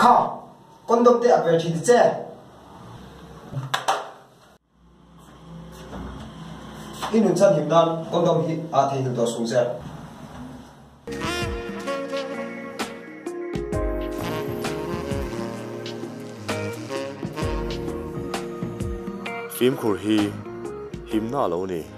Kha, condom te ak ve thin che. I nun chan him nan condom hi aa theihnghilh tawh sung che. Fimkhur hi himna a lo ni.